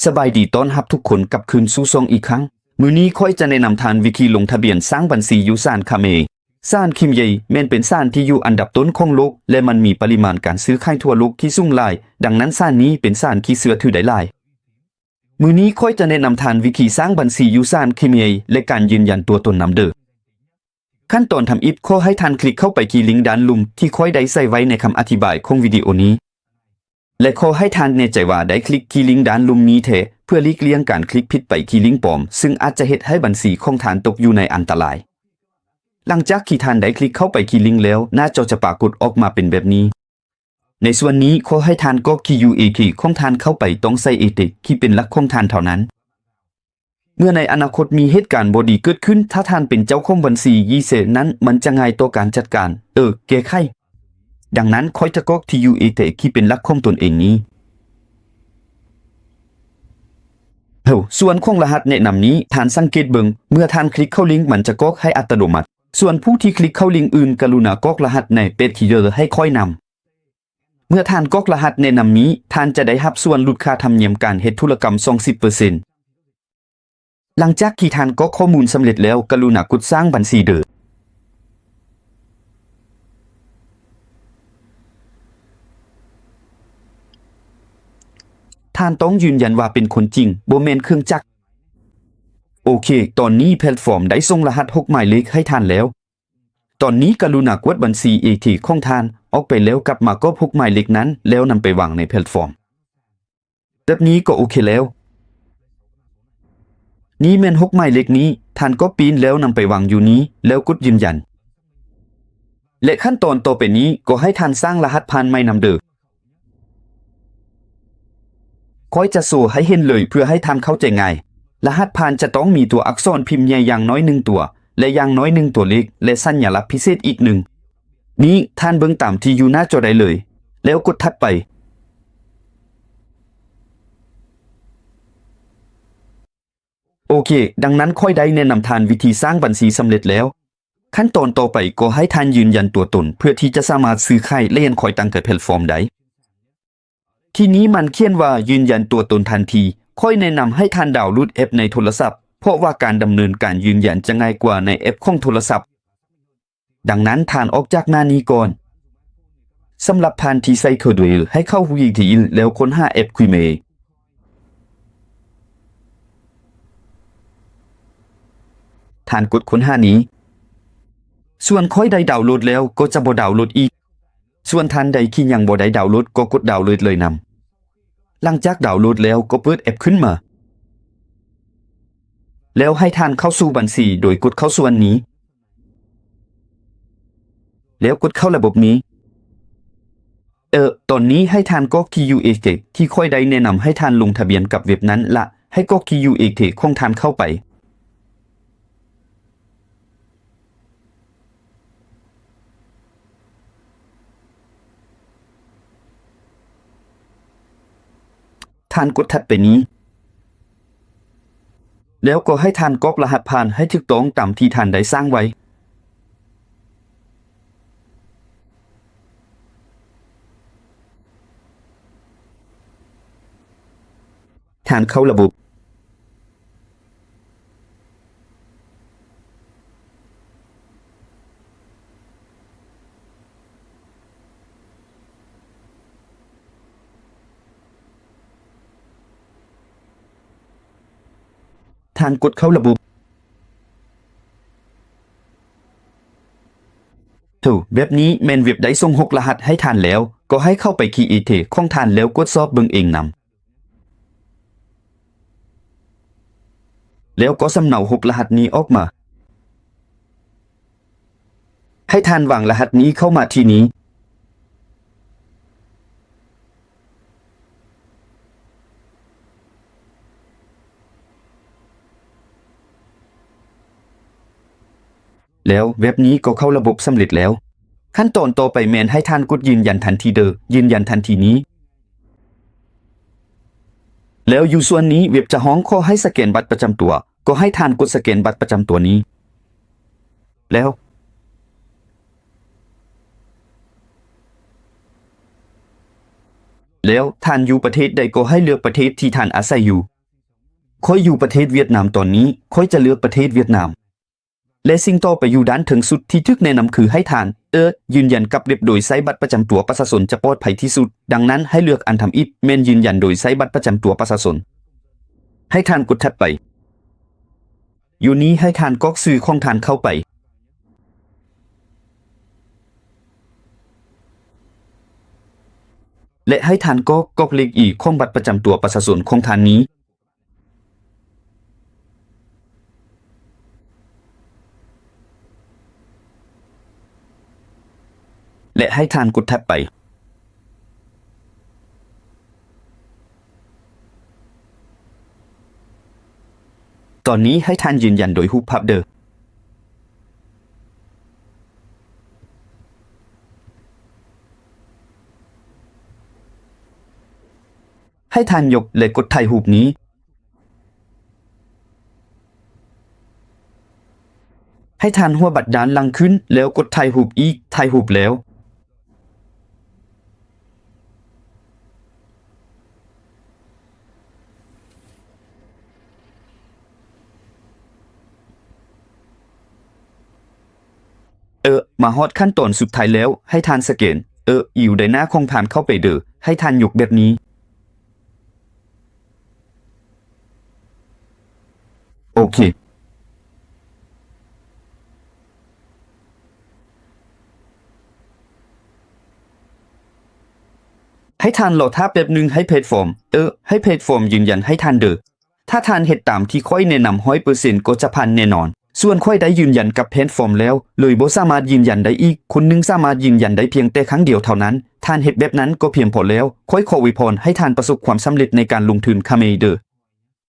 ສະບາຍດີ ຕ້ອນຮັບທຸກຄົນກັບຄືນສູ່ຊ່ອງອີກຄັ້ງ. ມື້ນີ້ຂ້ອຍຈະແນະນຳທ່ານວິທີລົງທະບຽນສ້າງບັນຊີຢູ່ສານຄາເມ. ສານຄາເມແມ່ນເປັນສານທີ່ຢູ່ອັນດັບຕົ້ນຂອງໂລກ ແລະ ມັນມີປະລິມານການຊື້ຂາຍທົ່ວໂລກທີ່ສູງຫຼາຍ, ດັ່ງນັ້ນສານນີ້ເປັນສານທີ່ເຊື່ອຖືໄດ້ຫຼາຍ. ມື້ນີ້ຂ້ອຍຈະແນະນຳທ່ານວິທີສ້າງບັນຊີຢູ່ສານຄາເມ ແລະ ການຢືນຢັນຕົວຕົນນຳເດີ້. ຂັ້ນຕອນທຳອິດ, ຂໍໃຫ້ທ່ານຄລິກເຂົ້າໄປທີ່ລິງດ້ານລຸ່ມທີ່ຂ້ອຍໄດ້ໃສ່ໄວ້ໃນຄຳອະທິບາຍຂອງວິດີໂອນີ້ ແລະ ຂໍໃຫ້ທ່ານແນ່ໃຈວ່າໄດ້ຄລິກທີ່ລິງດ້ານລຸ່ມນີ້ແທ້ ເພື່ອຫຼີກລ່ຽງການຄລິກຜິດໄປທີ່ລິງປອມ, ຊຶ່ງອາດຈະເຮັດໃຫ້ບັນຊີຂອງທ່ານຕົກຢູ່ໃນອັນຕະລາຍ. ຫຼັງຈາກທີ່ທ່ານໄດ້ຄລິກເຂົ້າໄປທີ່ລິງແລ້ວ, ໜ້າຈໍຈະປາກົດອອກມາເປັນແບບນີ້. ໃນສ່ວນນີ້, ຂໍໃຫ້ທ່ານກອກທີ່ຢູ່ເອທີຂອງທ່ານເຂົ້າໄປ, ຕ້ອງໃສ່ເອທີທີ່ເປັນຫຼັກຂອງທ່ານເທົ່ານັ້ນ. ເມື່ອໃນອະນາຄົດມີເຫດການບໍ່ດີເກີດຂຶ້ນ, ຖ້າທ່ານເປັນເຈົ້າຂອງບັນຊີ Gmail ນັ້ນ, ມັນຈະງ່າຍຕໍ່ການຈັດການ, ເອີ, ແກ້ໄຂ. ດັ່ງນັ້ນ, ຂ້ອຍຈະກອກທີ່ຢູ່ເອທີທີ່ເປັນຫຼັກຂອງຕົນເອງນີ້. ໂອ້, ສ່ວນຂອງລະຫັດແນະນຳນີ້, ທ່ານສັງເກດເບິ່ງ, ເມື່ອທ່ານຄລິກເຂົ້າລິງ, ມັນຈະກອກໃຫ້ອັດຕະໂນມັດ. ສ່ວນຜູ້ທີ່ຄລິກເຂົ້າລິງອື່ນ, ກະລຸນາກອກລະຫັດໃນແປດທີ່ເດີໃຫ້ຂ້ອຍນຳ. ເມື່ອທ່ານກອກລະຫັດແນະນຳນີ້, ທ່ານຈະໄດ້ຮັບສ່ວນຫຼຸດຄ່າທຳນຽມການເຮັດທຸລະກຳສອງສິບເປີເຊັນ. ຫຼັງຈາກທີ່ທ່ານກອກຂໍ້ມູນສຳເລັດແລ້ວ, ກະລຸນາກົດສ້າງບັນຊີເດີ້. ທ່ານຕ້ອງຢືນຢັນວ່າເປັນຄົນຈິງ, ບໍ່ແມ່ນເຄື່ອງຈັກ. ໂອເຄ, ຕອນນີ້ແພລດຟອມໄດ້ສົ່ງລະຫັດຫົກໝາຍເລກໃຫ້ທ່ານແລ້ວ. ຕອນນີ້ກະລຸນາກວດບັນຊີເອທີຂອງທ່ານອອກໄປແລ້ວກັບມາກອບຫົກໝາຍເລກນັ້ນ ແລ້ວນຳໄປວາງໃນແພລດຟອມ. ແບບນີ້ກໍໂອເຄແລ້ວ. ນີ້ແມ່ນຫົກໝາຍເລກນີ້, ທ່ານກໍປີ້ນແລ້ວນຳໄປວາງຢູ່ນີ້ ແລ້ວກົດຢືນຢັນ. ແລະ ຂັ້ນຕອນຕໍ່ໄປນີ້ກໍໃຫ້ທ່ານສ້າງລະຫັດຜ່ານໃໝ່ນຳເດີ້. ຂ້ອຍຈະໂຊໃຫ້ເຫັນເລີຍເພື່ອໃຫ້ທ່ານເຂົ້າໃຈງ່າຍ. ລະຫັດຜ່ານຈະຕ້ອງມີຕົວອັກສອນພິມໃຫຍ່ຢ່າງໜ້ອຍໜຶ່ງຕົວ ແລະ ຢ່າງໜ້ອຍໜຶ່ງຕົວເລກ ແລະ ສັນຍາລັກພິເສດອີກໜຶ່ງ. ນີ້ທ່ານເບິ່ງຕາມທີ່ຢູ່ໜ້າຈໍໄດ້ເລີຍ, ແລ້ວກົດຖັດໄປ. ໂອເຄ, ດັ່ງນັ້ນຂ້ອຍໄດ້ແນະນຳທ່ານວິທີສ້າງບັນຊີສຳເລັດແລ້ວ. ຂັ້ນຕອນຕໍ່ໄປກໍໃຫ້ທ່ານຢືນຢັນຕົວຕົນ ເພື່ອທີ່ຈະສາມາດຊື້ຂາຍຫຼຽນຄອຍຕັ້ງແຕ່ແພລດຟອມໄດ້. ທີ່ນີ້ມັນຂຽນວ່າຢືນຢັນຕົວຕົນທັນທີ. ຂ້ອຍແນະນຳໃຫ້ທ່ານດາວໂຫຼດແອັບໃນໂທລະສັບ, ເພາະວ່າການດຳເນີນການຢືນຢັນຈະງ່າຍກວ່າໃນແອັບຂອງໂທລະສັບ. ດັ່ງນັ້ນທ່ານອອກຈາກໜ້ານີ້ກ່ອນ. ສຳລັບທ່ານທີ່ໃຊ້ Google ໃຫ້ເຂົ້າ Google ແລ້ວຄົ້ນຫາແອັບ Gmail. ທ່ານກົດຄົ້ນຫານີ້. ສ່ວນຂ້ອຍໄດ້ດາວໂຫຼດແລ້ວກໍຈະບໍ່ດາວໂຫຼດອີກ. ສ່ວນທ່ານໃດທີ່ຍັງບໍ່ໄດ້ດາວໂຫຼດກໍກົດດາວໂຫຼດເລີຍນຳ. ຫຼັງຈາກດາວໂຫຼດແລ້ວກໍເປີດແອັບຂຶ້ນມາ. ແລ້ວໃຫ້ທ່ານເຂົ້າສູ່ບັນຊີໂດຍກົດເຂົ້າສ່ວນນີ້. ແລ້ວກົດເຂົ້າລະບົບນີ້. ເອີ, ຕອນນີ້ໃຫ້ທ່ານກອກທີ່ຢູ່ເອທີທີ່ຂ້ອຍໄດ້ແນະນຳໃຫ້ທ່ານລົງທະບຽນກັບເວັບນັ້ນລະ, ໃຫ້ກອກທີ່ຢູ່ເອທີຂອງທ່ານເຂົ້າໄປ. ທ່ານກົດຖັດໄປນີ້. ແລ້ວກໍໃຫ້ທ່ານກອກລະຫັດຜ່ານໃຫ້ຖືກຕ້ອງຕາມທີ່ທ່ານໄດ້ສ້າງໄວ້. ທ່ານເຂົ້າລະບົບ. ທ່ານກົດເຂົ້າລະບົບ. ໂທ້, ແບບນີ້ແມ່ນເວັບໄດ້ສົ່ງຫົກລະຫັດໃຫ້ທ່ານແລ້ວ, ກໍໃຫ້ເຂົ້າໄປທີ່ເອທີຂອງທ່ານແລ້ວກວດສອບເບິ່ງເອງນຳ. ແລ້ວກໍສຳເນົາຫົກລະຫັດນີ້ອອກມາ. ໃຫ້ທ່ານວາງລະຫັດນີ້ເຂົ້າມາທີ່ນີ້. ແລ້ວແວັບນີ້ກໍເຂົ້າລະບົບສຳເລັດແລ້ວ. ຂັ້ນຕອນຕໍ່ໄປແມ່ນໃຫ້ທ່ານກົດຢືນຢັນທັນທີເດີ້, ຢືນຢັນທັນທີນີ້. ແລ້ວຢູ່ສ່ວນນີ້ເວັບຈະຮ້ອງຂໍໃຫ້ສະແກນບັດປະຈຳຕົວ, ກໍໃຫ້ທ່ານກົດສະແກນບັດປະຈຳຕົວນີ້. ແລ້ວ ແລ້ວທ່ານຢູ່ປະເທດໃດກໍໃຫ້ເລືອກປະເທດທີ່ທ່ານອາໄສຢູ່. ຂ້ອຍຢູ່ປະເທດຫວຽດນາມຕອນນີ້, ຂ້ອຍຈະເລືອກປະເທດຫວຽດນາມ. ແລະ ສິ່ງຕໍ່ໄປຢູ່ດ້ານເທິງສຸດທີ່ຖືກແນະນຳຄືໃຫ້ທ່ານ ເອີ ຢືນຢັນກັບເວັບໂດຍໃຊ້ບັດປະຈຳຕົວປະຊາຊົນຈະປອດໄພທີ່ສຸດ. ດັ່ງນັ້ນ, ໃຫ້ເລືອກອັນທຳອິດແມ່ນຢືນຢັນໂດຍໃຊ້ບັດປະຈຳຕົວປະຊາຊົນ. ໃຫ້ທ່ານກົດຖັດໄປ. ຢູ່ນີ້ໃຫ້ທ່ານກອກຊື່ຂອງທ່ານເຂົ້າໄປ ແລະ ໃຫ້ທ່ານກອກ ກອກເລກອີຂອງບັດປະຈຳຕົວປະຊາຊົນຂອງທ່ານນີ້ ແລະ ໃຫ້ທ່ານກົດຖັດໄປ. ຕອນນີ້ໃຫ້ທ່ານຢືນຢັນໂດຍຮູບພາບເດີ້. ໃຫ້ທ່ານຍົກ ແລະ ກົດຖ່າຍຮູບນີ້. ໃຫ້ທ່ານຫົວບັດດ້ານຫຼັງຂຶ້ນ ແລ້ວກົດຖ່າຍຮູບອີກ, ຖ່າຍຮູບແລ້ວ. ເອີ ມາຮອດຂັ້ນຕອນສຸດທ້າຍແລ້ວ, ໃຫ້ທ່ານສະແກນ ເອີ ຢູ່ໃນໜ້າຂອງທ່ານເຂົ້າໄປເດີ້. ໃຫ້ທ່ານຍົກແບບນີ້. ໂອເຄ. ໃຫ້ທ່ານລໍຖ້າແປັບໜຶ່ງໃຫ້ແພລດຟອມ, ເອີ ໃຫ້ແພລດຟອມຢືນຢັນໃຫ້ທ່ານເດີ້. ຖ້າທ່ານເຮັດຕາມທີ່ຂ້ອຍແນະນຳຮ້ອຍເປີເຊັນກໍຈະຜ່ານແນ່ນອນ. ສ່ວນຂ້ອຍໄດ້ຢືນຢັນກັບແພລດຟອມແລ້ວ, ເລີຍບໍ່ສາມາດຢືນຢັນໄດ້ອີກ. ຄົນໜຶ່ງສາມາດຢືນຢັນໄດ້ພຽງແຕ່ຄັ້ງດຽວເທົ່ານັ້ນ. ທ່ານເຮັດແບບນັ້ນກໍພຽງພໍແລ້ວ. ຂ້ອຍຂໍອວຍພອນໃຫ້ທ່ານປະສົບຄວາມສຳເລັດໃນການລົງທຶນຄາເມເດີ້.